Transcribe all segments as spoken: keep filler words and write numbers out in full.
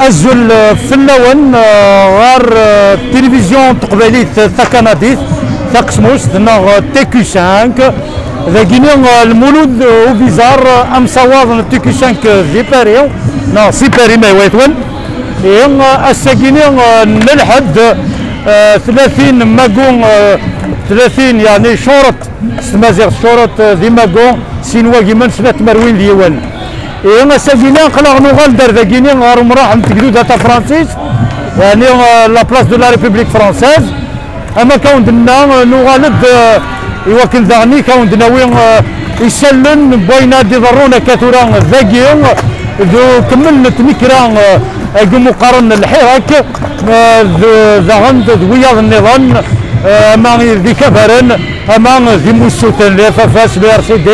Azul, eh, fell-awen, eh, ɣer, eh, tilivizyu n teqbaylit takanadit taqesmust neɣ, eh, T Q cinq. Dagini, eh, Lmulud, eh, Ubizar, eh, amsawaḍ n T Q cinq, eh, di Paris, neɣ si Paris ma yewwa-wen. Ihi, eh, ass-agini, eh, n lḥedd, eh, tlatin magu, eh, tlatin, yeɛni ccuret s tmaziɣt, ccuret, eh, di magu, sin wagimen snat tmerwin d yiwen. Ihi ass-agini aql-aɣ nuɣal-d ar dagini ɣer umraḥ n tegduda tafransist, yeɛni, eh, la place de la République française. Am akka awen-d-nenna, eh, nuɣal-d, eh, i wakken daɣen i awen-d-nawi, eh, isallen n wayen ad d-iḍerrun akka tura dagi, d ukemmel n tnekra, eh, agi umi qqaren lḥirak, eh, d, daɣen d, d wiyaḍ nniḍen, eh, ama d ikabaren, ama d imussuten, les F F S, les R C D,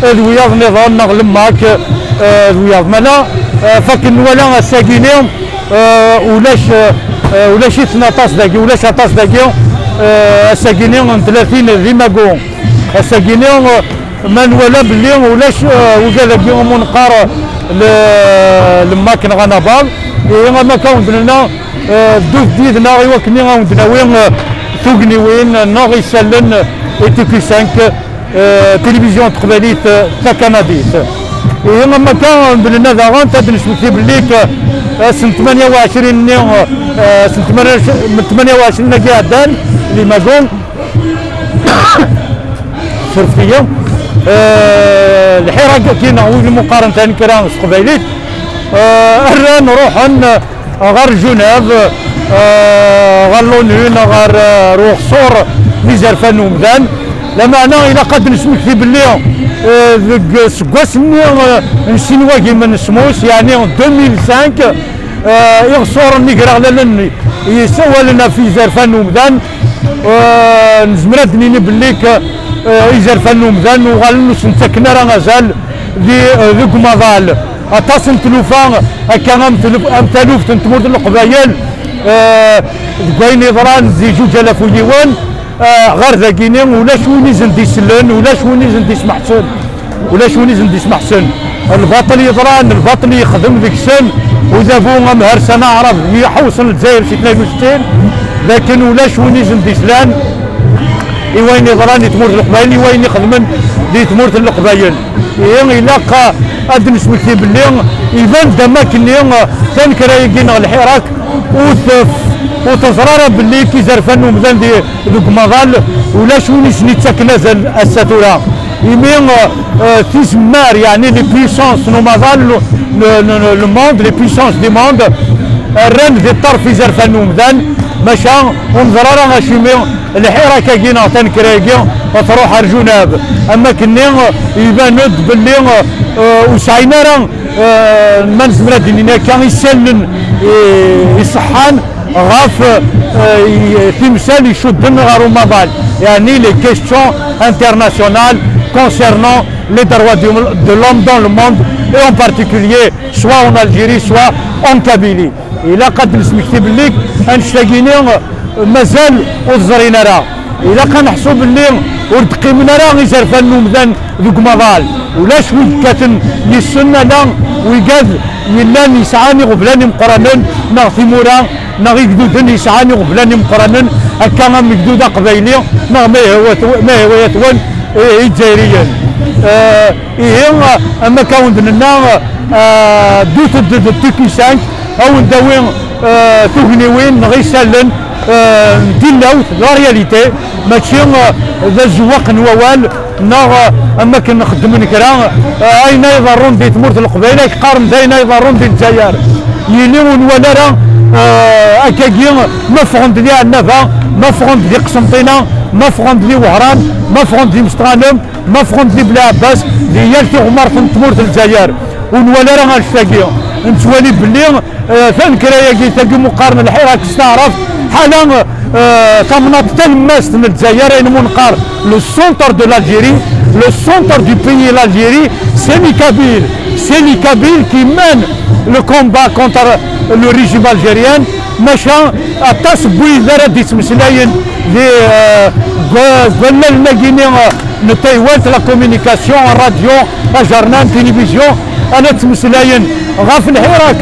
d wiyaḍ nniḍen neɣ lemmak, eh, d wiyaḍ. Mala, eh, fakken nwala ass-agini, eh, ulac, eh, ulac-iten aṭas dagi, ulac aṭas dagi, eh, ass-agini n tlatin di magu. Ass-agini, eh, ma nwala belli ulac, eh, wigad-agi umi neqqar le-, lemmak neɣ anabaḍ, ihi am akka awen-d-nenna, eh, ddut-d yid-neɣ i wakken i awen-d-nawi, eh, tugniwin neɣ isallen, eh, T Q cinq, eh, tilivizyu n teqbaylit, eh, takanadit. Ihi am akka awen-d-nenna daɣen, ad d-nesmekti belli, eh, ass n tmanya u ɛecrin-nni, eh, ass n tmanya, n tmanya u ɛecrin-agi iɛeddan, di magu, surfet-iyi. Eh, lḥirak-agi neɣ wid umi qqaren tanekra s teqbaylit, eh, rran ruḥen, eh, ɣer Genève, eh, ɣer l'ONU, neɣ ɣer, eh, ɣer uḥṣur n yizerfan n umdan. Lameɛna ilaq ad d-nesmekti belli, eh, deg useggas-nni, eh, n sin wagimen n semmus, yeɛni deux mille cinq, eh, iɣṣuren igraɣlalen yessawalen ɣef yizerfan n umdan, eh, nezmer ad d-nini belli k-, eh, izerfan n umdan uɣalen ur sen-ttaken ara azal di, eh, deg umaḍal. Aṭas n tlufa, akka am tluf-, am taluft n tmurt n Leqbayel, eh, deg wayen yeḍran di zuǧ alaf u yiwen, eh, ɣer dagini, ulac win i sen-d-isellen, ulac win i sen-d-ismeḥsen. Ulac win i sen-d-ismeḥsen. Lbaṭel yeḍran, lbaṭel yexdem deg-sen udabu amhersan aɛrab i iḥewṣen Lezzayer si tnayen u settin, lakin ulac win i sen-d-islan i wayen yeḍran di tmurt n Leqbayel, i wayen i xedmen di tmurt n Leqbayel. Ihi ilaq ad d-nesmekti belli iban-d am akken tanekra-agi neɣ lḥirak ur t-, ur teẓra ara belli izerfan n umdan di, deg umaḍal ulac win i sen-ittaken azal ass-a tura. Imi, euh, euh, tizemmar, yeɛni les puissances n umaḍal, le, le, le, le monde, les puissances du monde, rran di ṭṭerf izerfan n umdan, maca ur neẓra ara acimi lḥirak-agi neɣ tanekra-agi truḥ ar Junab. Am akken-nni, iban-d belli, euh, ur sɛin ara, euh, ma nezmer ad d-nini akka, isallen i, iṣeḥḥan ɣef, euh, i, timsal icudden ɣer umaḍal, yeɛni les questions internationales concernant les droits du, de l'homme dans le monde, et en particulier soit en Algérie, soit en Kabylie. Ilaq ad d-nesmekti belli annect-agi-ni mazal ur t-ẓrin ara. Ilaq ad neḥsu belli ur d-qqimen ara izerfan n umdan deg umaḍal. Ulac wi yekkaten yes-sen, ala wigad yellan yesɛan iɣeblan imeqqranen, neɣ timura, neɣ igduden yesɛan iɣeblan imeqqranen, akka am ugdud aqbayli, neɣ ma yehwa-, ma yehwa-yat-wen, eh, izzayriyen. Eh, ihi, am akka awen-d-nenna, eh, ddut-d d T Q cinq, awen-d-awi, eh, tugniwin neɣ isallen, eh, n tilawt, la réalité, mačči, eh, d azewwaq n wawal, neɣ, eh, am akken xeddmen kra, eh, ayen ay iḍerrun di tmurt n Leqbayel, ay qqaren d ayen ay iḍerrun di Lezzayer. Yili ur nwala ara, eh, akkagi, ma ffɣen-d di Ɛennaba, ma ffɣen-d di Qsenṭina, ma ffɣen-d di Wehran, ma ffɣen-d di Mestɣanem, ma ffɣen-d di Bla Ɛebbas, di yal tiɣmert n tmurt n Lezzayer. Ur nwala ara annect-agi. Nettwali belli, eh, tanekra-agi, tagi umi qqaren lḥirak s taɛrabt, ḥala, eh, tamnaḍt talemmast n Lezzayer, ayen umi neqqar le centre de l'Algérie, le centre du pays l'Algérie, c'est les Kabyles, c'est les Kabyles qui mènent le combat contre le régime algérien. Maca aṭas n wid ara d-yettmeslayen di, eh, g-, g-, wallalen-agi-ni, eh, n taywalt, la communication, radio, ajernan, télévision, ara ttmeslayen ɣef lḥirak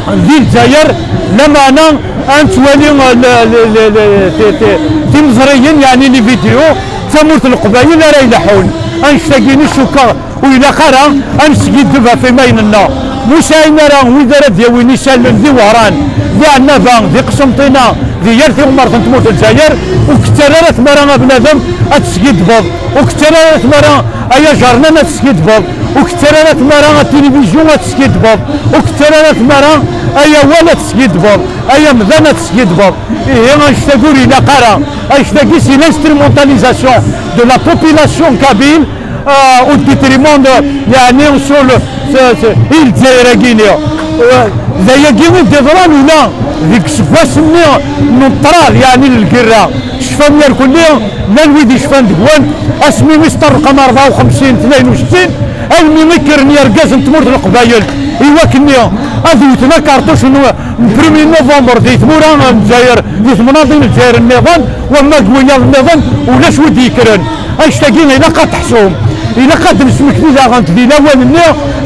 Di Lezzayer, lameɛna ad nettwali, eh, le- le- le- le- ti- ti- timeẓriyin, yeɛni les vidéos, d tamurt n Leqbayel ara ileḥḥun. Annect-agi-ni cukkeɣ ur ilaq ara ad neskiddeb ɣef imayen-nneɣ. Ur sɛin ara wid ara d-yawin isallen di Wehran, di Ɛennaba, di Qsenṭina, di yal tiɣmert n tmurt n Lezzayer, ur k-ttarra ara tmara a bnadem ad teskiddbeḍ, ur k-ttarra ara tmara ay ajernan ad teskiddbeḍ, ur k-ttarra ara tmara a tilivizyu ad teskiddbeḍ, ur k-ttarra ara tmara ay awal ad teskiddbeḍ, ay amdan ad teskiddbeḍ. Ihi, annect-agi ur ilaq ara. Annect-agi, c'est l'instrumentalisation de la population kabyle, euh, au détriment de, yeɛni, sur le, ce- ce- i Lezzayer-agi-ni. Euh, d ayagi i d-iḍran ula deg useggas-nni n ṭṭrad, yeɛni n lgirra. Cfan yerkelli, llan wid yecfan deg-wen, asmi i s-ṭerrqen rebɛa u xemsin, tnayen u settin, almi i kkren yergazen n tmurt n Leqbayel i wakken-nni ad wten akarṭuc n, n premier novembre di tmura n Lezzayer, di temnaḍin n Lezzayer nniḍen, wamma deg wiyaḍ nniḍen, ulac wi d-yekkren. Annect-agi ilaq ad teḥsum, ilaq ad d-nesmekti daɣen di lawan-nni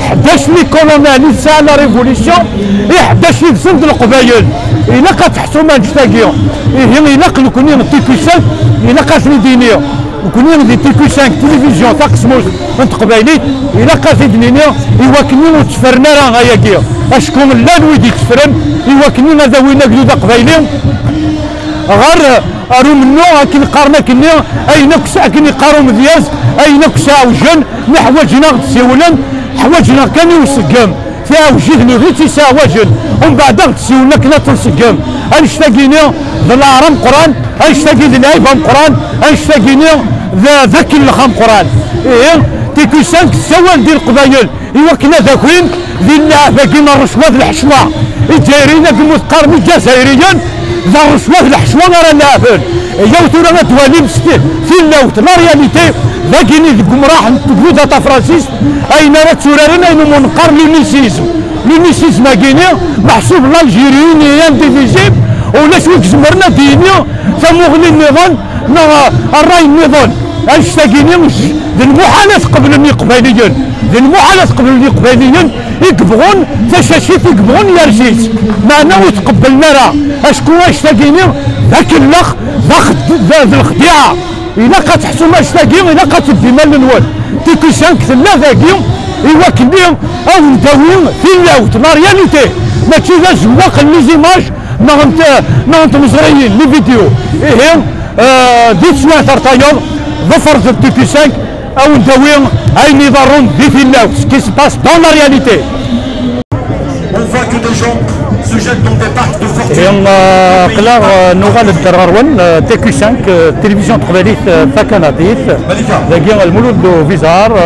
ḥdac les colonels i tesɛa la révolution, i ḥdac yid-sen d Leqbayel. Ilaq ad teḥsum annect-agi. Ihi, ilaq nekni d T Q cinq, ilaq ad ten-id-iniɣ. Nekni di T Q cinq, tilivizyu taqesmut n teqbaylit, ilaq ad t-id-nini i wakken ur tt-ffren ara ayagi. Acku llan wid yetteffren i wakken ad awin agdud aqbayli ɣer, ɣer umennuɣ, akken qqaren akkenni, ayen akk s- akken yeqqar umedyaz, ayen akk sɛewjen, mi ḥwaǧen ad ɣ-d-siwlen, ḥwaǧen-aɣ kan i useggem. Tiɛewjit nutni d tiseɛwajen, umbeɛd ad ɣ-d-siwlen akken ad tt-nseggem. Annect-agi-ni d lɛar ameqqran, annect-agi d lɛib ameqqran, annect-agi-ni d, d akellex ameqqran. Ihi, T Q cinq tessawal-d i Leqbayel i wakken ad akin di llaɛeb-agi n rrecwa d lḥecwa. Izzayriyen, akken ur teqqarem Izzayriyen, d rrecwa d lḥecwa ara leɛben. Yaw tura ad twalim s ti- tilawt, la réalité, dagini deg umraḥ n tgudda tafransist, ayen ara tturaren, ayen umi neqqar l'unicisme. L'unicisme-agi-ni, meḥsub l'Algérie unie et indivisible, ulac wi izemren ad d-yini tamuɣli nniḍen neɣ ṛṛay nniḍen. Annect-agi-ni, d lmuḥal ad qeblen Yiqbayliyen, d lmuḥal ad qeblen Yiqbayliyen i yebɣun tacacit, i yebɣun yers-itt, meɛna ur tqebblen ara. Acku annect-agi-ni d akellex, d axed- d, d lexdiɛa. Ilaq ad teḥsum annect-agi, ilaq ad teddim allen-nwen. T Q cinq tella dagi i wakken ad wen-d-tawi tilawt, la réalité, mačči d azewwaq n les images neɣ n t- neɣ n tmeẓriyin, les vidéos. Ihi, euh, di teswiɛt ar tayeḍ, ḍefret T Q cinq, ad wen-d-tawi ayen iḍerrun di tilawt, ce qui se passe dans la réalité. On voit que des gens se jettent dans des parcs de fortune. Ihi, euh, aql-aɣ, euh, nuɣal-d ɣer ɣer-wen, euh, T Q cinq, euh, tilivizyu n teqbaylit, euh, takanaḍit. Dagi Lmulud Bizar, euh,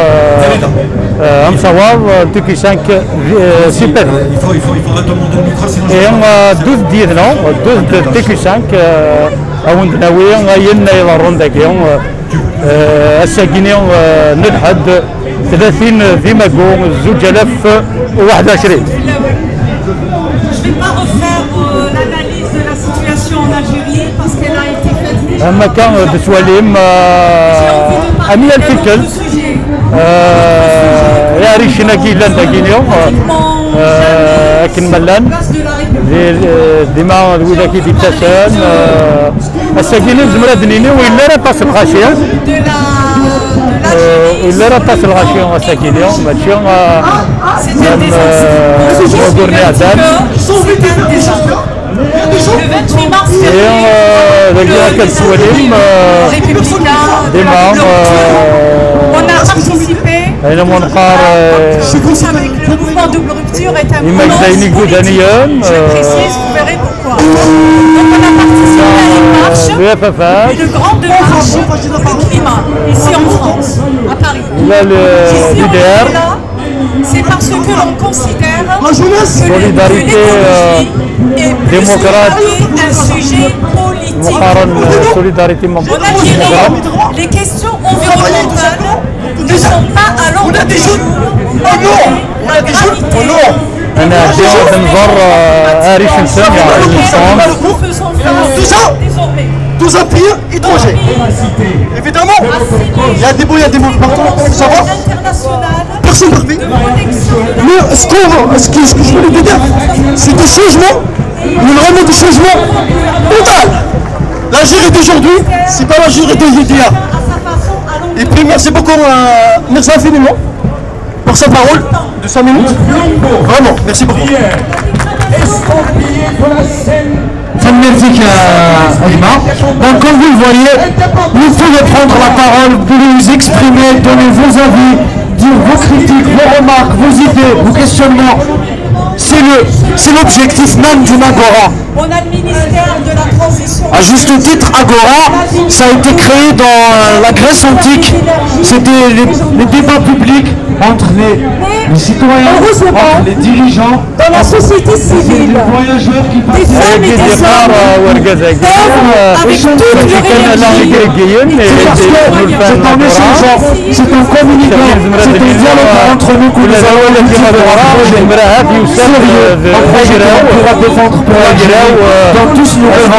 euh, amsawaḍ, euh, T Q cinq, euh, Sipet. Il faut, il faut, il faudrait te demander le micro, sinon je... Et, euh, ddut-d yid-neɣ, ddut-d T Q cinq, euh, ad wen-d-nawi ayen ay iḍerrun dagi, euh, euh, ass-agi-ni, euh, n lḥedd, tlatin di Magu, zuǧ alaf u waḥed u ɛecrin. Je vais pas refaire, euh, l'analyse de la situation en Algérie parce qu'elle a été faite déjà. Am akka d-tettwalim, euh, am yal tikkelt, euh, iɛricen-agi yellan dagini, euh, akken ma llan, di- euh, dima d widak i d-ittasen, euh, ass-agi-ni nezmer ad d-nini ur yelli ara aṭas n lɣaci. Euh, ur yelli ara aṭas n lɣaci ass-agi-ni, mačči, euh, am, euh, wayyur-nni iɛeddan. Le vingt-huit mars dernier, euh, dagi akka tettwalim, euh, dima, euh, on a participé, ayen umi neqqar, euh, avec le mouvement Double Rupture est un imagdayen igudaniyen, je précise, vous verrez pourquoi. Donc on a participé à une marche, une grande marche du climat ici en France, à Paris. Ici, on est là, c'est parce que l'on considère que les, que l'écologie est plus que jamais un sujet politique. En Algérie, les questions environnementales ne sont pas à l'ordre du jour. On a des jeunes, on a des jeunes, on a. Ad nɛeddi ad nẓer, euh, arrac-nsen, yeɛni, nous faisons face désormais. Tout ça, tout ça pire étranger. Évidemment, il y a des bons, il y a des mauvais, par contre, faut savoir, personne ne revient. Mais Ce, qu'on- ce qui, ce que je voulais te dire, c'est du changement, mais vraiment du changement total. L'Algérie d'aujourd'hui, c'est pas l'Algérie de hier. Et puis merci beaucoup, euh, merci infiniment pour cette parole de cinq minutes. Vraiment, merci beaucoup. Tanemmirt-ik, euh, a gma. Donc, comme vous le voyez, vous pouvez prendre la parole, vous vous exprimer, donner vos avis, dire vos critiques, vos remarques, vos idées, vos questionnements. C'est le, c'est l'objectif même d'une agora. On a le ministère de la Transition. À juste titre, agora, ça a été créé dans, euh, la Grèce antique. C'était les, les débats publics entre les, les citoyens, entre les dirigeants, Dans la société les civile, voyageurs qui des passaient. femmes et des hommes peuvent, avec tout le C'est parce que c'est un échange, c'est un communiqué, c'est un dialogue entre nous que nous avons l'habitude de rapprocher. Sérieux, un projet que l'on pourra défendre pour l'Algérie dans tous nos rêves.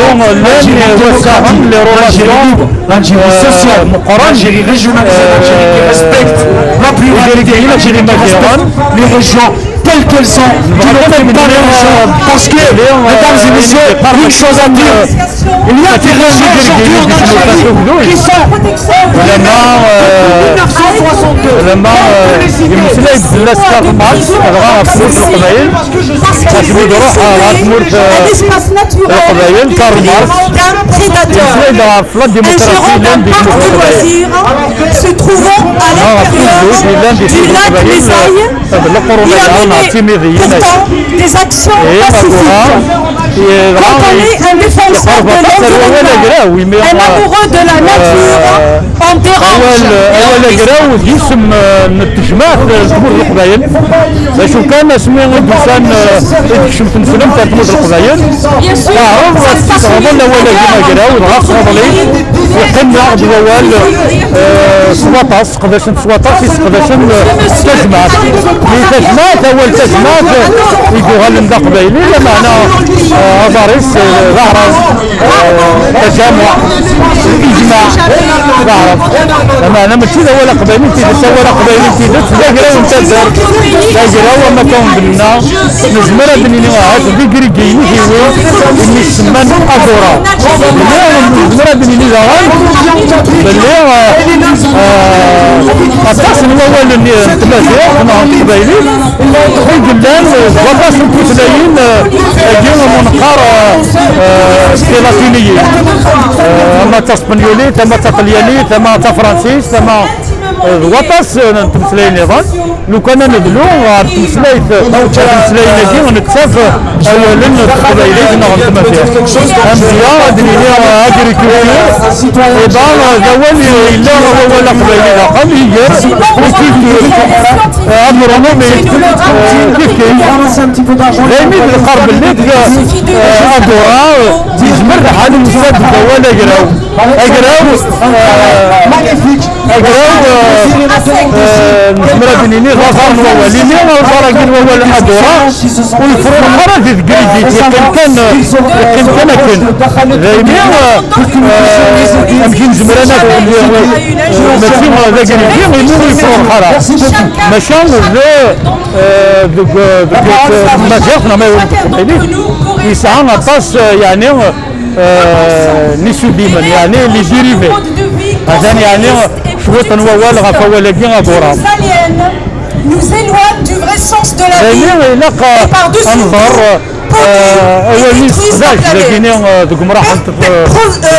L'Algérie démocratique, l'Algérie libre, l'Algérie sociale, l'Algérie régionalisée, l'Algérie qui respecte la pluralité, l'Algérie qui respecte les régions telles qu'elles sont, qui ne mettent pas les régions. Parce que, mesdames et messieurs, une chose à dire, il y a des régions aujourd'hui en Algérie qui sont depuis mille neuf cent soixante-deux. Lama yemmeslay-d fell-as Karl Marx, dɣa ɣef tmurt n Leqbayel, asmi d-iruḥ ɣer tmurt n Leqbayel, Karl Marx yemmeslay-d ɣef la démocratie, llan di tmurt n Leqbayel. Se trouvant à l'intérieur du lac Mézaille, il a mené pourtant des actions pacifiques. Quand on est un défenseur de l'environnement, un amoureux de la nature, on dérange. Awal agraw d yisem n tejmaɛt n tmurt n Leqbayel. D acu kan, asmi i d-usan, i d-kecmen tneslemt ar tmurt n Leqbayel, teɛreḍ ad tesseɣḍel awal-agi agraw, dɣa tɣeḍl-it, yeqqim daɣ-d wawal s waṭas, seqdacen s waṭas, i seqdacen s tajmaɛt. Mi tajmaɛt, awal tajmaɛt i d-uɣalen d aqbayli, lameɛna aḍar-is d aɛrab. Tajamuɛ, ijmaɛ, d aɛrab. Lameɛna mačči d awal aqbayli n tidet, awal aqbayli n tidet d agraw n taddart, d agraw am akka wen-d-nenna, nezmer ad d-nini ahat d igrigriyen i tiwi imi semman agora. Nezmer ad d-nini daɣen belli aṭas n wawalen n tmaziɣt neɣ n teqbaylit i yellan deg waṭas n tutlayin, agi umi neqqar tilatiniyin, ama d taspenyulit, ama d taṭelyanit, ama d tafransist, ama d waṭas n tmeslayin niḍen. Lukan ad nedlu ɣer tmeslayt, ɣer tmeslayin-agi, nettaf awalen n teqbaylit neɣ n tmaziɣt. Amedya, ad d-nini agriculture, iḍ-a d awal yella wawal aqbayli daxel, iger, culture, agronomie, kifkif. Daymi d-neqqar belli agora yezmer lḥal ad nessad deg wawal agraw. Agraw, agraw, nezmer ad d-nini d aẓar n wawal. Imi aẓar-agi n wawal agora ur yefrurex ara di tegrigit, yeqqim kan, yeqqim kan akken. Daymi, amek i nezmer ad naf belli mačči d agrigi imi ur yefrurex ara? Maca d, deg, deg tmaziɣt neɣ ma iwala deg teqbaylit, yesɛa aṭas, yeɛni, n isudimen, yeɛni les dérivés. Atan yeɛni cwiṭ n wawal ɣef wawal-agi agora. Nous éloigne du vrai sens de la vie. Daymi ilaq ad nẓer awal-nni yesseqdac dagini deg umraḥ n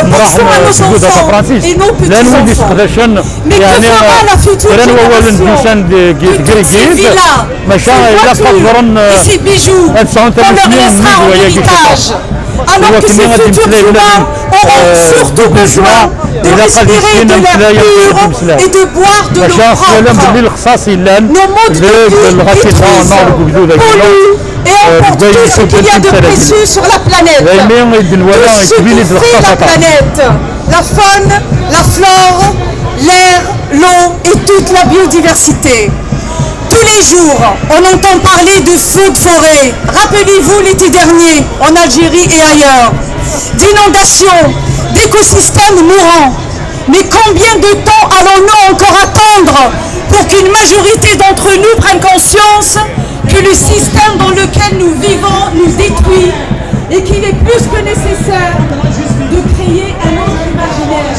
umraḥ n tgudda tafransist. Llan wid yesseqdacen yeɛni kra n wawalen d-yusan deg tegrigit, maca ilaq ad ẓren ad sɛun tamusni nnig wayagi ciṭuḥ. Alors que ces futurs humains auront surtout besoin de respirer de l'air pur et de boire de l'eau propre. Nos modes de vie détruisent la planète, polluent et emportent tout ce qu'il y a de précieux sur la planète. Tout ce qui fait la planète, la faune, la flore, l'air, l'eau et toute la biodiversité. Tous les jours, on entend parler de feux de forêt. Rappelez-vous l'été dernier, en Algérie et ailleurs, d'inondations, d'écosystèmes mourants. Mais combien de temps allons-nous encore attendre pour qu'une majorité d'entre nous prenne conscience que Le système dans lequel nous vivons nous détruit et qu'il est plus que nécessaire de créer un autre imaginaire,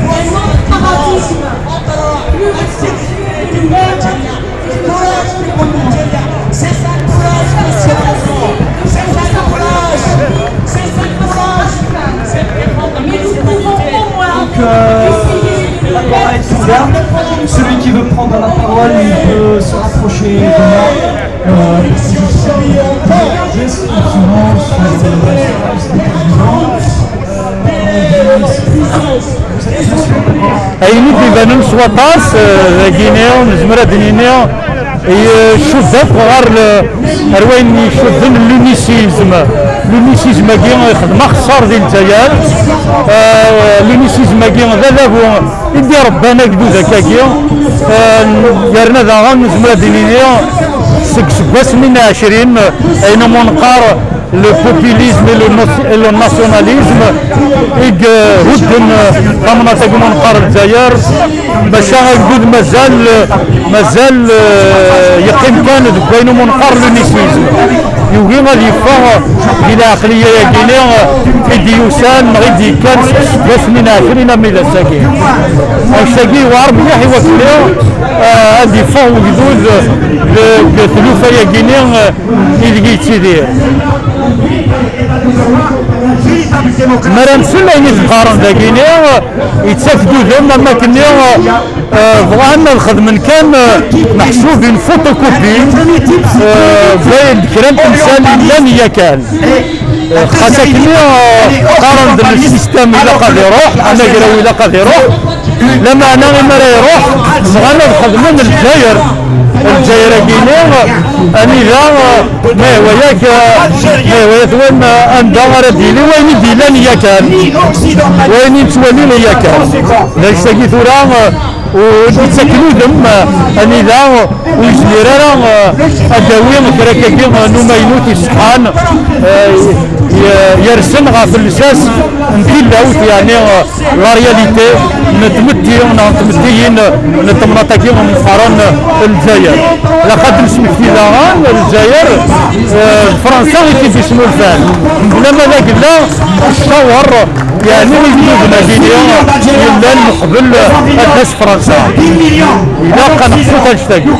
un autre paradigme, plus respectueux de nous-mêmes et de nos prochains. Mais nous pouvons au moins essayer de nous mettre. Celui qui veut prendre la parole, il peut se rapprocher de moi. Euh, je suis en train de dire justement sur les réseaux sociaux. Ayen i d-ibanen s waṭas, eh, dagini nezmer ad d-nini, eh, icudd akk ɣer le-, ar wayen icudden l'unicisme. L'unicisme-agi ixdem axeṣṣar di Lezzayer. Eh, l'unicisme-agi d adabu i d-irebban agdud akkagi. Eh, yerna daɣen nezmer ad d-nini seg seggasen-nni n ɛecrin, ayen umi neqqar le populisme et le, et le nationalisme i ihudden, eh, tamnaḍt-agi umi neqqar Lezzayer, maca agdud mazal, eh, mazal, eh, yeqqim kan deg wayen umi neqqar l'unicisme. Yugi ad yeffeɣ di lɛeqliya-agi-nni, eh, i d-yusan neɣ i d-yekkan seg seggasen-nni n ɛecrin armi d ass-agi. Anect-agi yewɛer mliḥ i wakli, eh, ad yeffeɣ wegdud deg tlufa-agi-nni, eh, ideg yettidir. Mi ara nsel ayen i d-qqaren dagini, yettaf-d udem am wakken, eh, bɣan ad xedmen kan, eh, meḥsub une photocopie, eh, d kra n temsal yellan yakan. Eh, xas akken, eh, qqaren-d le système ilaq ad iruḥ, anagraw ilaq ad iruḥ. Lameɛna imi ara iruḥ, bɣan ad xedmen Lezzayer. Lezzayer-agi-nni, anida, ma yehwa-yak, ma yehwa-yatwen, anda ara d-yili wayen i d-yellan yakan, wayen i nettwali yakan. D anect-agi tura, ur d-yettaken udem, anida ur yezmir ara ad d-yawi kra akkagi n umaynut iṣeḥḥan, eh, y-, yersen ɣef llsas n tilawt, yeɛni, eh, la réalité n tmetti neɣ n tmettiyin n temnaḍt-agi umi qqaren Lezzayer. Ilaq ad d-nesmekti daɣen Lezzayer, eh, d Fransa i tt-id-isnulfan. Mebla ma d agella, ccawer, yeɛni igduden-agi yellan meqbel ad d-tas Fransa. Ilaq ad neqsut annect-agi.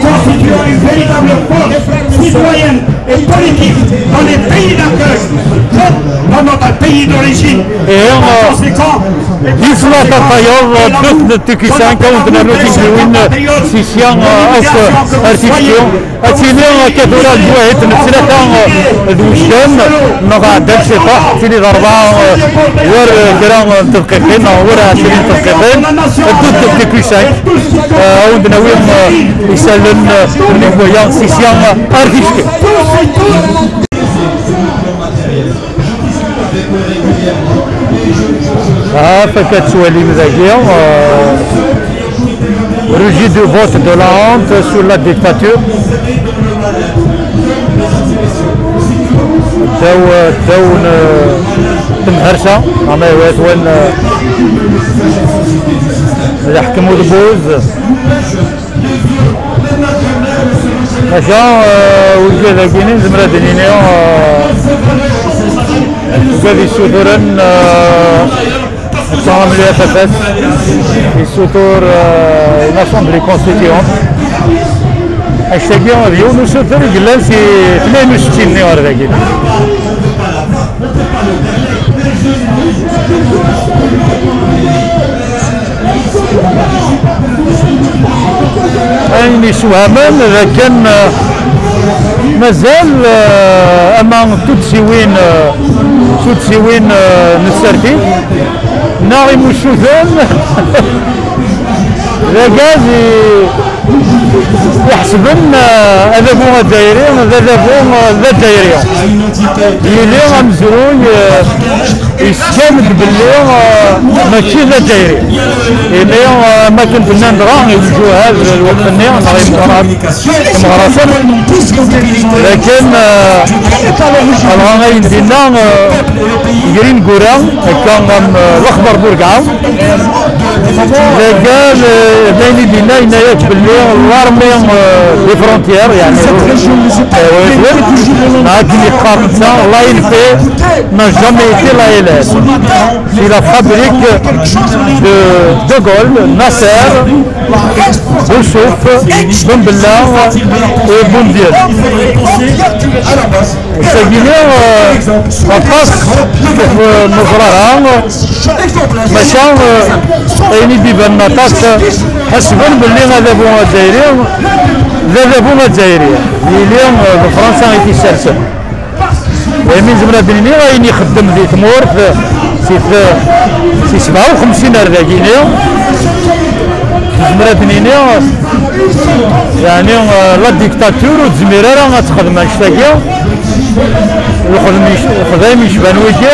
Et politique dans les pays d'accueil, comme dans notre pays d'origine. Par conséquent, di snat ad tayeḍ, ddut d tikisan, ad wen-d-nernu tigliwin, sisya, eh, akk ar tikti. Ad tili akka tura lǧuhit n ttlata, eh, d wejdan, neɣ ɛeddan ciṭuḥ, tili d rebɛa, eh, war, eh, kra n tedqiqin, neɣ war ɛecrin tedqiqin, ddut d tikisan, eh, ad wen-d-nawi, eh, isallen, eh, n waya, sisya, eh, ar tikti. Ah, fakk ad twalim dagi, euh, rejet du vote de la honte sur la dictature. Ddaw, ddaw n temhersa, ama iwatwan, euh, leḥkem udebbuz. Maca, eh, wigad-agi-nni nezmer ad d-nini, eh, wigad yessuturen, eh, Assemblée F F S, yessutur, eh, une assemblée constituante. Anect-agi d yiwen usuter i yellan si tnayen u settin-nni ɣer dagi. Ayen yessewhamen d akken, eh, mazal, eh, ama tuddsiwin, eh, tuddsiwin, eh, n tsertit neɣ imuccuten d agad i iḥesben, eh, adabu azzayri d adabu, eh, d azzayri. Yili amezruy, eh, yeskan-d belli, eh, mačči d azzayri. Imi, eh, am akken d-nnan dɣa iwjuha d lweqt-nni neɣ imeɣrasen, lakin, eh, dɣa ayen dinna, eh, grin gura, akka am, eh, lexbar burgaɛa. Dagal, eh, d ayen i d-yenna, yenna-yak belli euh, des frontières, يعني, euh, oui, oui. Akken yeqqar netta, l'A N P n'a jamais été l'A L N. C'est la fabrique de De Gaulle, Nasser, Boussouf, Ben Bella et Boumediene. Ass-agi-nni, euh, aṭas, euh, neẓra, maca, euh, ayen i d-ibanen aṭas, ḥesben belli adabu azzayri d adabu azzayri, yili, euh, d Fransa i t-issersen. Daymi nezmer ad d-nini ayen ixeddem di tmurt, si t-, si sebɛa u xemsin ar dagini, nezmer ad d-nini, yeɛni, euh, la dictature ur tezmir ara ad texdem annect-agi. Lexdem yec-, lexdayem yecban wigi,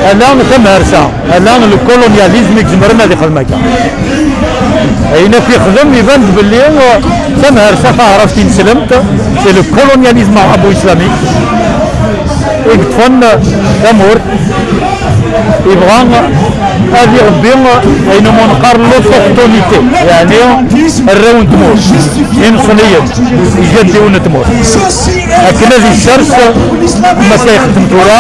ala tamhersa, ala le colonialisme i izemren ad ixdem akka. Ayen akk yexdem iban-d belli tamhersa taɛrabt tineslemt, c'est le colonialisme arabo-islamique i yeṭṭfen tamurt. Yebɣa ad irebbi ayen umi neqqar l'autochtonité, yeɛni arraw n tmurt, ineṣliyen, ijaddiwen n tmurt. Akken ad yessers, am akka ixeddem tura,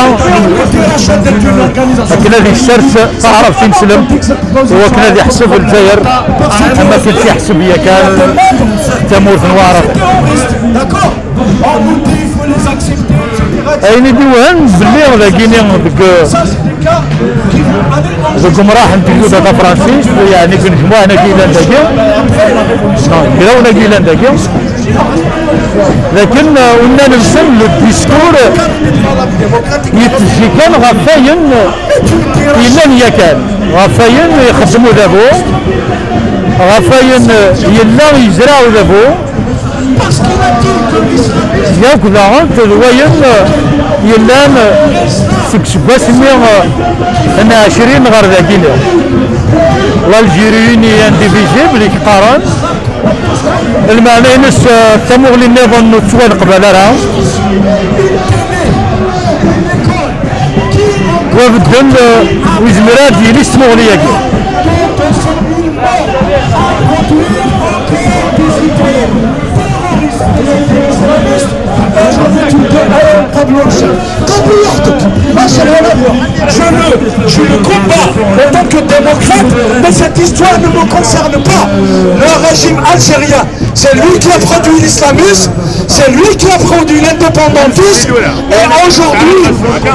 akken ad yessers taɛrabt tineslemt, u akken ad iḥseb Lezzayer am akken tt-iḥseb yakan tamurt n Waɛrab. Ayen i d-iwehhan belli dagini deg, deg umraḥ n tegduda tafransist, yeɛni deg unejmuɛ-nni i yellan dagi, neɣ deg yigrawen-agi yellan dagi, lakin, uh, unnan-nsen, le discours yettezzi kan ɣef wayen yellan yakan, ɣef wayen ixeddem udabu, ɣef wayen yella yezreɛ udabu, yakk daɣen d wayen yellan seg useggas-nni n ɛecrin ɣer dagini. L'Algérie unie et indivisible i k-qqaren, lmeɛna-ines, eh, tamuɣli nniḍen ur tettwaneqbal ara. Wa bedden, eh, ur yezmir ara ad yili s tmuɣli-agi. Je le, je le combats en tant que démocrate, mais cette histoire ne me concerne pas. Le régime algérien, c'est lui qui a produit l'islamisme, c'est lui qui a produit l'indépendantisme, et aujourd'hui,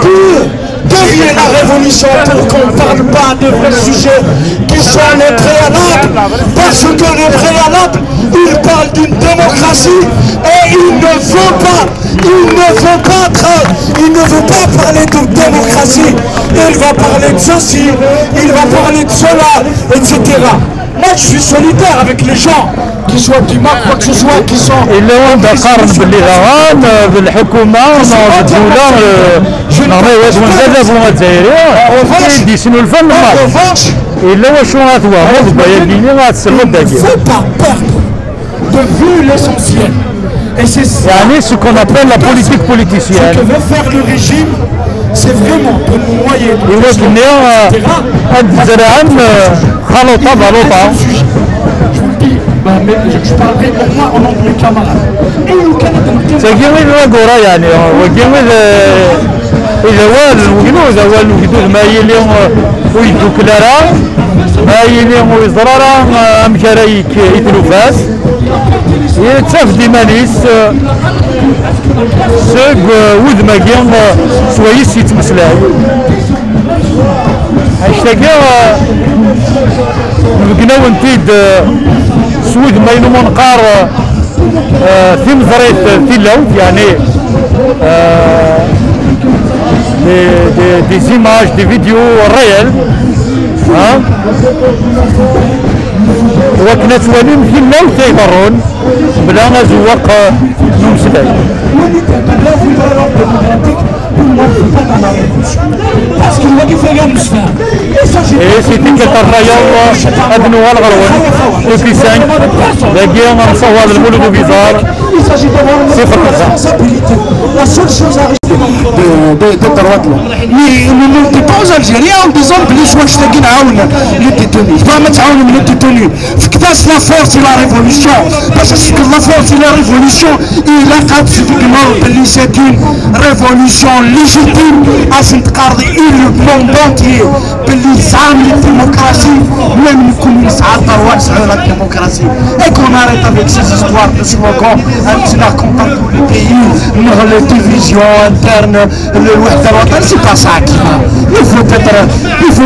pour devient la révolution pour qu'on ne parle pas de vrais sujets qui sont les préalables, parce que les préalables, ils parlent d'une démocratie et il ne veut pas, il ne veut pas tra-, il ne veut pas parler de démocratie, il va parler de ceci, il va parler de cela, et cetera. Moi, je suis solidaire avec les gens qui soient du Mac, quoi que ce soit, qui sont... Yella wanda qqaren belli daɣen, eh, d lḥukuma neɣ d ddula, eh, neɣ ma iwacu d adabu azzayri i d-yesnulfan lmal. Yella wacu ara twehmeḍ deg wayagi-nni ara tesleḍ dagi. Il ne faut pas perdre de vue l'essentiel. Et c'est ça, yeɛni, ce qu'on appelle la politique politicienne. Ce que veut faire le régime, c'est vraiment de nous noyer dans... I wakken-nni, eh, ad d-zerɛen, eh, xaluṭa baluṭa. Je vous le dis, bah, mais je, je parlerai au moins au nom de mes camarades. Et nous, Canada, nous... Tagi i d lagura, yeɛni, wagi i d, eh, i d awal n wegdud, awal n wegdud ma yili, eh, ur yeddukel ara, ma yili ur yeẓra ara, eh, amek ara yekk i tlufa-s. Yettaf-d iman-is, eh, seg, eh, wudem-agi, eh, s wayes yettmeslay. Annect-agi, eh, nbeggnawen-t-id, eh, s wudem ayen umi neqqar, eh, eh, timeẓrit, eh, tilawt, yeɛni, eh, des, des, des images, des vidéos réelles, hein, wakken ad twalim tilawt ay iḍerrun, bla azewweq, eh, n umeslay. Parce que le Waqif est un musulman. Et c'est une catastrophe. Ad nuɣal ɣer wen. Depuis cinq. Dagi, nessawaḍ lmulud ubiẓar. Il s'agit d'avoir une responsabilité. La seule chose à de, de, de droite, là. Mais ne mentez pas aux Algériens en disant que les soins, je te dis, les détenus. Pas mettre les détenus. Fket-as la force et la révolution. Parce que la force et la révolution, il a quatre, c'est une révolution légitime. À cette carte, et le monde entier. Belli yesɛa la démocratie, même nous, comme ça, la démocratie. Et qu'on arrête avec ces histoires de slogans, un petit là contre tous les pays, non, les divisions internes, le wahda al-watan, c'est pas ça qui va. Il faut être, il faut,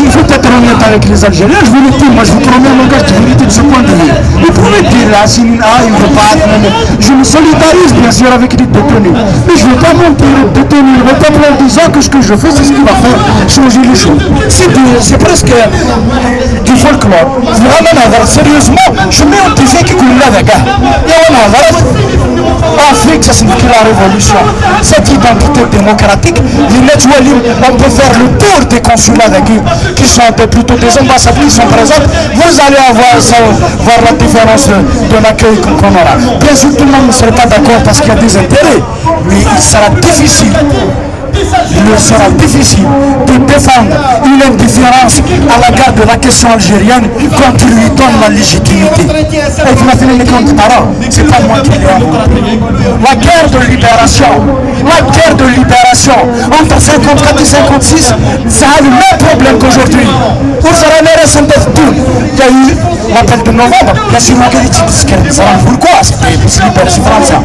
il faut être honnête avec les Algériens. Je vous le dis, moi, je vous promets un langage de vérité de ce point de vue. Vous pouvez dire, là, si, ah, il ne veut pas, je me solidarise bien sûr avec les détenus. Mais je ne veux pas mentir aux détenus, le peuple en disant que ce que je fais, c'est ce qui va faire changer les choses. C'est du- c'est presque du folklore. Vraiment, là, sérieusement, je mets au défi que là, les gars. Et on a, voilà. Afrique, ça signifie la révolution. Cette identité démocratique, les Netwali, on peut faire le tour des consulats d'accueil qui sont des- plutôt des ambassadeurs qui sont présents. Vous allez avoir ça, voir la différence de l'accueil qu'on qu'on aura. Bien sûr, tout le monde ne serait pas d'accord parce qu'il y a des intérêts, mais il sera difficile. Il sera difficile de défendre une indifférence à l'égard de la question algérienne quand tu lui donnes la légitimité. Et tu m'as fait les comptes par an, c'est pas moi qui l'ai inventé. La guerre de libération, la guerre de libération entre cinquante-quatre et cinquante-six, ça a le même problème qu'aujourd'hui. Vous aurez les ressentis de tout. Il y a eu l'appel de novembre, bien sûr, on a dit, c'est pourquoi c'est libéré, c'est français.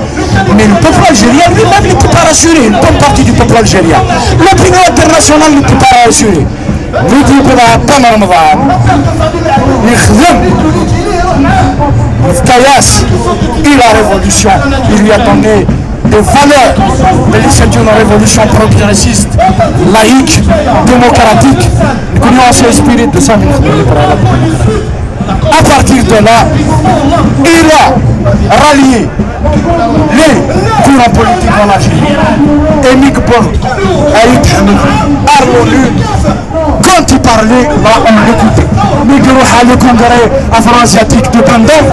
Mais le peuple algérien lui-même n'était pas rassuré, une bonne partie du peuple algérien. L'opinion internationale n'était pas rassurée. Vous dites que la Ramadan, يخدم الكياس et la révolution, il lui a donné des valeurs, mais c'est une révolution progressiste, laïque, démocratique. Nous connaissons l'esprit de ça. À partir de là, il a rallié les courants politiques en Algérie. Et Miguel Arlonu, quand il parlait, là, on l'écoutait. Miguel, le congrès afro-asiatique de Bandung,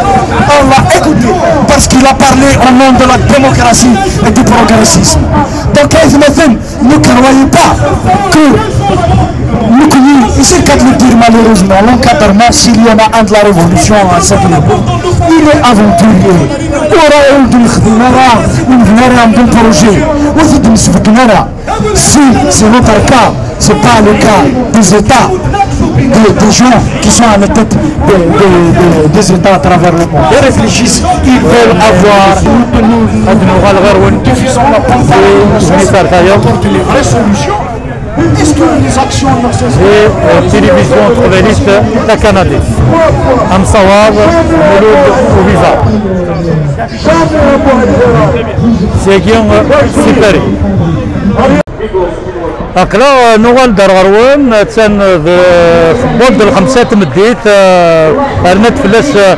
on l'a écouté parce qu'il a parlé au nom de la démocratie et du progressisme. Donc, ne croyez pas que nous, ici, quand nous dire malheureusement, l'encadrement syrien de la révolution en Sahel, il est aventurier. Ur awen-d-nexdim ara, ur nbni ara un bon projet, ur t-id-nesbeggen ara. Si c'est notre cas, c'est pas le cas des États, des, des gens qui sont à la tête de- de- de- des États à travers le monde. Ils réfléchissent, ils veulent avoir. Ad nuɣal ɣer wen. Diffusons la bonne parole, c'est ça, d'ailleurs. Apporter les vraies solutions. Est-ce que les actions de la société Et, euh, télévision تقبلت تاكانادي. أمصواب مولود وفيزا. C'est bien, euh, super. Aql-aɣ, euh, nuɣal-d ar ɣer-wen, attan, euh, d- tewweḍ-d lxemsa n tmeddit, euh, rnant fell-as, euh,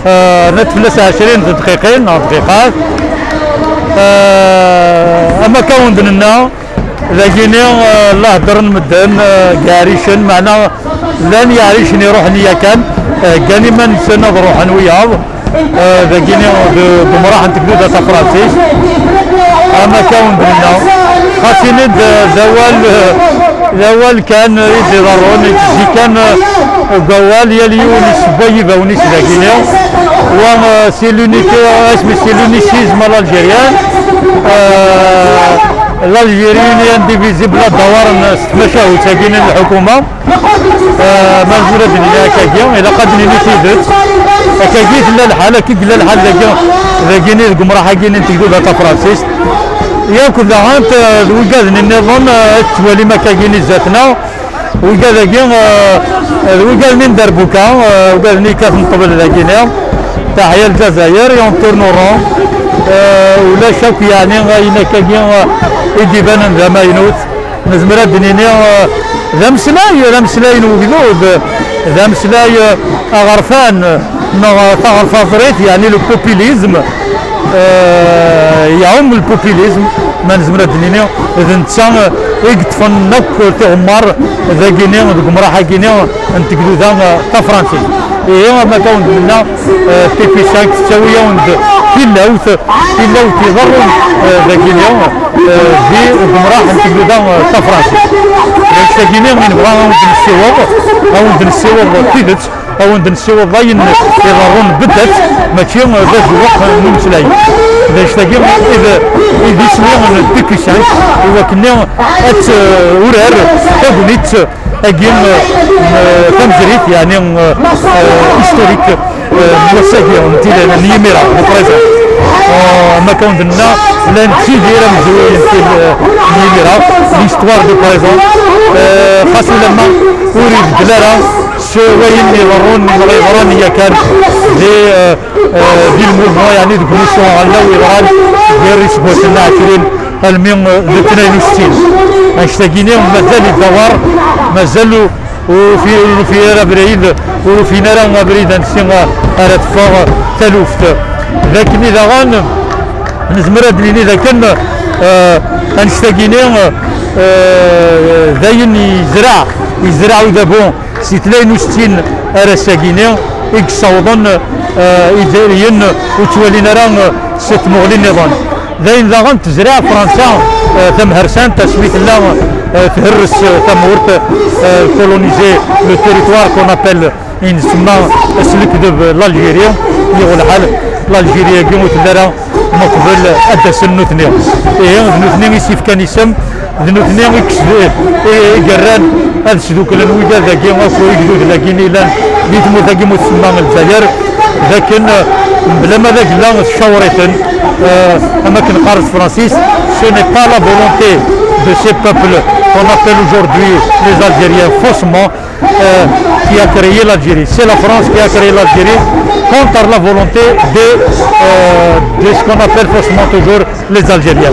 euh, rnant fell-as ɛecrin d dqiqin, neɣ dqiqat. Euh, am akka wen-d-nenna, dagini, eh, la heddren medden, eh, deg Iɛricen, meɛna llan Iɛricen iruḥen yakan, eh, heggan iman-nsen ad ruḥen wiyaḍ, eh, dagini d, d umraḥ n tegduda tafransist. Am akka wen-d-nenna, xas ini-d, eh, d awal, eh, d awal kan, eh, i d-iḍerrun, yettezzi kan, eh, deg wawal, yal yiwen yessewway ibawen-is dagini. Wa, eh, c'est l'unité, eh, asmi c'est l'unicisme à l'algérienne. Eh, l'Algérie une indivisible, ad d-awaren s tmacahut-agi n lḥukuma. Eh, ma nezmer ad d-nini akkagi, ilaq ad d-nini tidet. Akkagi i tella lḥal, akka i yella lḥal dagi, dagini deg umraḥ-agi n tegduda tafransist. Yakk daɣen, eh, d wigaden nniḍen, eh, ad tettwalim akkagi i zdat-neɣ. Wigad-agi, eh, d wigad-nni n derbuka, eh, wigad-nni yekkaten ṭṭbel dagini. Taḥya Lezzayer, on tourne en rond. Eh, ulac akk, yeɛni, ayen akkagi, eh, i d-ibanen d amaynut. Nezmer ad d-nini, eh, d ameslay, d ameslay n ugdud, d ameslay, eh, aɣerfan, neɣ taɣerfaẓrit, yeɛni le populisme. Euh, iɛum le populisme, ma nezmer ad d-nini, d netta i yeṭṭfen akk tiɣemmar dagini, deg umraḥ-agini n tegduda tafransist. Ihi, am akka wen-d-nenna, euh, T P cinq tettawi-awen-d tilawt, tilawt iḍerrun, euh, dagini, euh, di umraḥ n tegduda, euh, tafransist. Dagini i nebɣa ad wen-d-nessiweḍ, ad wen-d-nessiweḍ tidet, ad wen-d-nessiweḍ ayen iḍerrun beddat, mačči d azewweq n umeslay. D anect-agi i d, i d iswi n T P cinq, i wakken ad turar tagnit-agi, eh, tamezrit, yeɛni, eh, eh, historique, eh, n wass-agi, n til-, n yimir-a, le présent. Eh, am akka wen-d-nenna, llan ttidir amezruy n til-, eh, n yimir-a, l'histoire du présent. Eh, xas ulamma ur ibeddel ara s wayen iḍerrun, neɣ yeḍran yakan di, eh, eh, di le mouvement, yeɛni deg umussu aɣelnaw yeḍran gar iseggasen ɛecrin almi, eh, d tnayen u settin. Anect-agini mazal idawar, mazal ur nufi, ur nufi ara abrid, ur ufin ara abrid ansi ara teffeɣ taluft. D akken i daɣen nezmer ad d-nini d akken, eh, anect-agini, eh, d ayen yezreɛ, yezreɛ udabu si tnayen u settin ar ass-agini i yessawḍen, eh, Izzayriyen ur ttwalin ara, eh, s tmuɣli nniḍen. D ayen daɣen tezreɛ Fransa, eh, tamhersant, asmi tella, eh, therres, eh, tamurt, eh, coloniser le territoire qu'on appelle, i nsemma s lekdeb l'Algérie, yuɣ lḥal l'Algérie-agi ur telli ara meqbel ad d-asen nutni. Ihi, d nutni i s-yefkan isem, d nutni i kes-, i, i yerran ad sduklen wigad-agi akk igduden-agi i yellan di tmurt-agi mu tsemma Lezzayer, d akken, eh, mebla ma d agella tcawṛ-iten, eh, am akken qqaren s tefransist, ce n'est pas la volonté de ces peuples qu'on appelle aujourd'hui les Algériens faussement, euh, qui a créé l'Algérie. C'est la France qui a créé l'Algérie contre la volonté de, euh, de ce qu'on appelle faussement toujours les Algériens.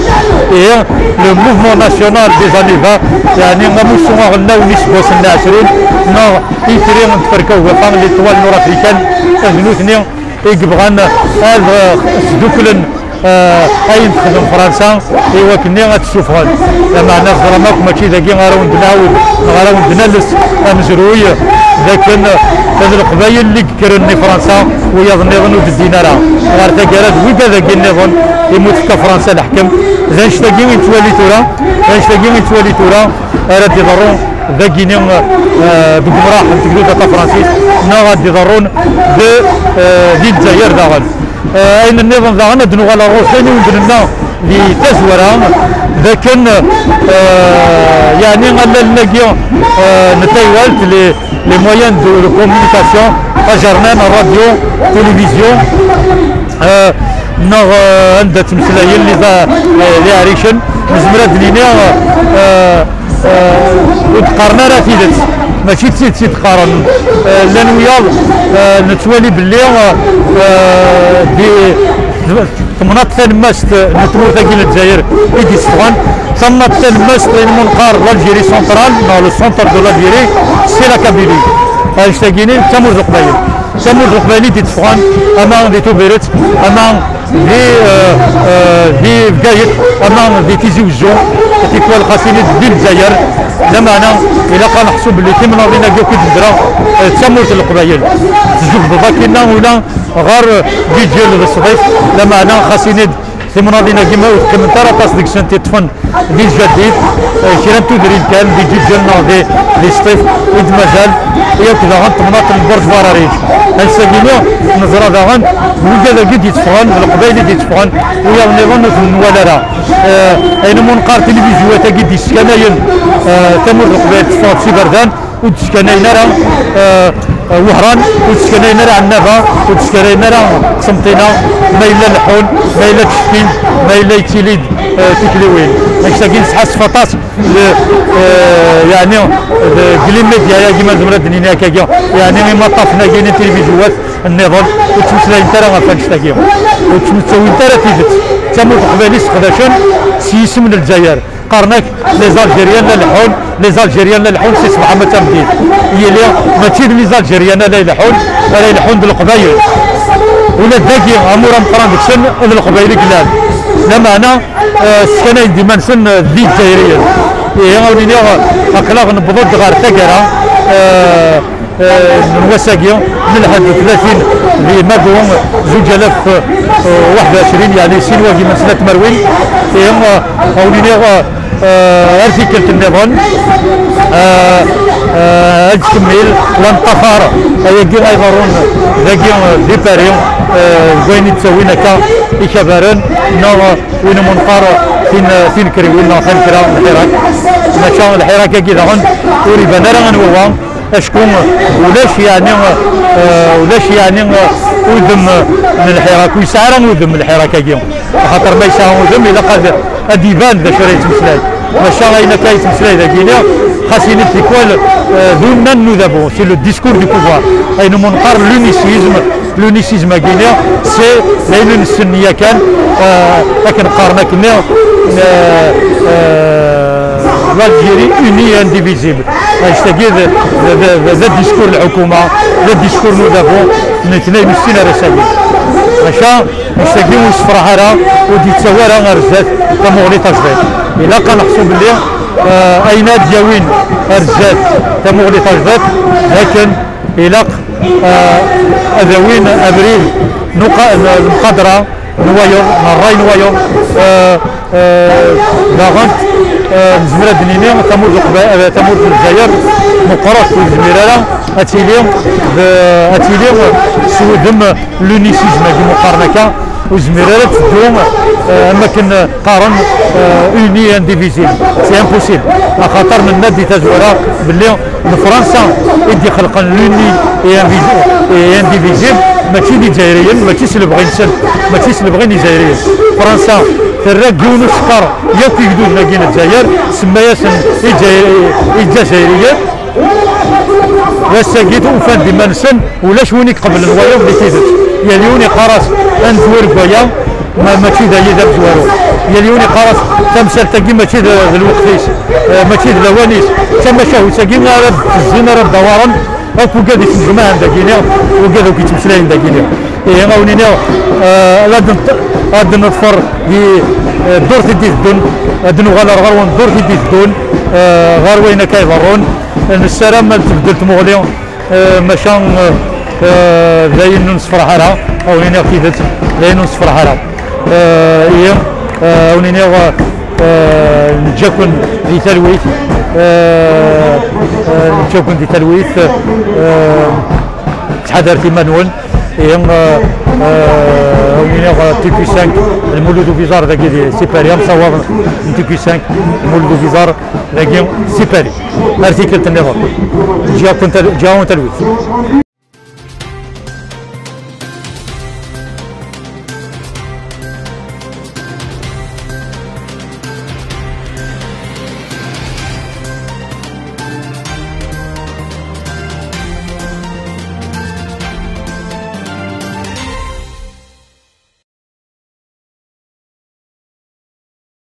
Et, euh, le mouvement national des années vingt, yeɛni amussu aɣelnaw n yiseggasen n ɛecrin, neɣ Itri n tferka ugafa, l'étoile nord-africaine, d nutni i yebɣan ad, eh, sduklen, eh, ayen texdem Fransa i wakken ad tt-ssufɣen. Lameɛna teẓram akk, mačči dagi ara wen-d-nɛawed neɣ ara wen-d-nales amezruy, d akken, eh, d Leqbayel i yekkren i Fransa, wiyaḍ nniḍen ur d-ddin ara ɣer taggara d wigad-agi nniḍen i mu tefka Fransa leḥkem. D anect-agi i nettwali tura, d anect-agi i nettwali tura ara d-iḍerru dagini, eh, deg umraḥ n tegduda tafransist, neɣ ad d-iḍerrun d, eh, di Lezzayer daɣen. Eh, ayen nniḍen daɣen ad d-nuɣal ɣer ɣur-s, ayen i wen-d-nenna di tazwara, d akken, eh, yeɛni allalen-agi, eh, n taywalt, les, les moyens de, de communication, ajernan, radio, télévision, eh, neɣ, eh, anda ttmeslayen les, eh, les Iɛricen, nezmer ad d-nini, eh, eh, ur d-qqaren ara tidet, mačči d tidet i d-qqaren. Eh, llan wiyaḍ, eh, nettwali belli, eh, eh, di temnaḍt talemmast n tmurt-agi n Lezzayer i d-yessefɣen. Tamnaḍt talemmast i nqar l'Algérie centrale, neɣ le centre de l'Algérie, c'est la Kabylie. Anect-agini d tamurt n Leqbayel. D tamurt n Leqbayel i d-yessefɣen, ama di Tubiret, ama di, eh, eh, di Bgayet, ama di Tizi Wezzu, tikwal xas ini di Lezzayer. Lameɛna ilaq ad neḥsu belli timnaḍin-agi akk i d-nedra, eh, d tamurt n Leqbayel. Tjebdeḍ akkinna ula ɣer Bidjil d Sṭif, lameɛna xas ini-d timnaḍin-agi ma ur qqiment ara aṭas deg-sent, i ṭṭfen di Ljaddid, eh, kra n tudrin kan di Ǧiǧel neɣ di, di Sṭif i d-mazal, yakk daɣen temnaḍt n Burj Barariǧ. Ansa-gini neẓra daɣen wigad-agi d-yetteffɣen, d Leqbayel i d-yetteffɣen, wiyaḍ nniḍen ur ten-nwala ara. Eh, ayen umi neqqar tilivizyu-agi d-yeskanayen, eh, tamurt n Leqbayel teffeɣ-d s iberdan, ur d-skanayen ara, eh, Wehran, ur d-skanayen ara Ɛennaba, ur d-skanayen ara Qsenṭina, ma yella leḥḥun, ma yella ttcetkin, ma yella yettili-d, eh, tikliwin. Anect-agi nesḥassef aṭas, eh, yeɛni, deg les médias-agi, ma nezmer ad d-nini akkagi, yeɛni imaṭṭafen-agi n tilivizyu-wat nniḍen ur ttmeslayent ara ɣef wanect-agi, ur ttmettawint ara tidet. D tamurt n Leqbayel i sseqdacen s yisem n Lezzayer. Qqaren-ak les Algériens la leḥḥun, les Algériens la leḥḥun si ṣṣbeḥ ma d tameddit. Yili mačči d les Algériens ara ileḥḥun, ara ileḥḥun d Leqbayel. Ula d dagi, amur ameqqran deg-sen d Leqbayel i yellan. Lameɛna, eh, sskanayen-d iman-nsen, eh, d Izzayriyen. Ihi, awen-iniɣ, aql-aɣ newweḍ-d ɣer taggara, eh, eh, n wass-agi, n lḥedd tlatin di Magu, zuǧ alaf, eh, waḥed u ɛecrin, yeɛni sin wagim n snat tmerwin. Ihi, eh, awen-iniɣ, eh, eh, ar tikkelt nniḍen, eh, eh, ad tkemmil la neṭṭafar ayagi ay iḍerrun dagi, eh, di Paris, eh, deg wayen i d-ttawin akka ikabaren neɣ win umi neqqar tin-, tinekriwin neɣ tanekra n lḥirak. Maca lḥirak-agi daɣen ur iban ara anwa wa, acku ulac yeɛni, eh, ulac yeɛni, eh, udem n lḥirak, ur yesɛi ara udem n lḥirak-agi. Axaṭer ma yesɛa udem, ilaq ad, ad iban d acu ara yettmeslay. Maca ayen akka yettmeslay dagini, xas ini tikwal, eh, d unnan n udabu, c'est le discours du pouvoir. Ayen umi neqqar l'unicisme, l'unicisme-agini, c'est d ayen i nessen yakan, eh, akken qqaren akkenni, eh, eh, l'Algérie unie et indivisible. Annect-agi d, d, d, d, d discours n lḥukuma, d discours n udabu, nekni ur nessin ara s-agi. Maca, annect-agi ur yessefraḥ ara, ur d-yettawi ara ar zdat tamuɣli tajdiṭ. Ilaq ad neḥsu belli, eh, ayen ad d-yawin ar zdat tamuɣli tajdiṭ, d akken ilaq, eh, ad awin abrid n uqa-, n lemqadra n wayeḍ, n ṛṛay n wayeḍ, eh, eh, daɣen, eh, nezmer ad d-nini tamurt n Leqba-, eh, tamurt n Lezzayer meqqret, ur tezmir ara ad tili d, ad tili s wudem l'unicisme-agi meqqaren akka, ur tezmir ara ad teddu, eh, am wakken qqaren, eh, unie et indivisible. C'est impossible. Axaṭer nenna-d di tazwara belli d Fransa i d-ixelqen l'unie et invi-, et indivisible, mačči d Izzayriyen, mačči s lebɣi-nsen, mačči s lebɣi n Izzayriyen. Fransa terra deg yiwen usekkeṛ yakk igduden-agi n Lezzayer, tsemma-yasen Izzay-, Izzayriyen. Ass-agi ufan-d iman-nsen ulac win i iqeblen wayeḍ di tidet. Yal yiwen iqqar-as ad nezwir deg waya, ma, mačči d aya d amezwaru. Yal yiwen iqqar-as tamsalt-agi mačči d, d lweqt-is, eh, mačči d lawan-is. D tamacahut-agi ara d-tezzin, ara d-dawaren akk wigad ittnejmaɛen dagini, wigad akk ittmeslayen dagini. Ihi, a wen-iniɣ, eh, ad n-, ad neḍfer di, eh, ddurt i d-iteddun, ad nuɣal ar ɣer-wen ddurt i d-iteddun, eh, ɣer wayen akka iḍerrun. Nessaram ad tbeddel tmuɣli, eh, maca, eh, eh, d ayen ur nessefraḥ ara, a wen-iniɣ tidet, d ayen ur nessefraḥ ara. Eh, ihi, eh, a wen-iniɣ, eh, neǧǧa-ken di talwit, eh, eh, neǧǧa-ken di talwit, eh, ttḥadaret iman-nwen. Ihi, eh, eh, a wen-iniɣ, eh, T Q cinq, Lmulud Ubizar dagi di Sipari, amsawaḍ n T Q cinq, Lmulud Ubizar dagi Sipari. Ar tikkelt nniḍen. Ǧǧiɣ-ken tal-, ǧǧiɣ-awen talwit.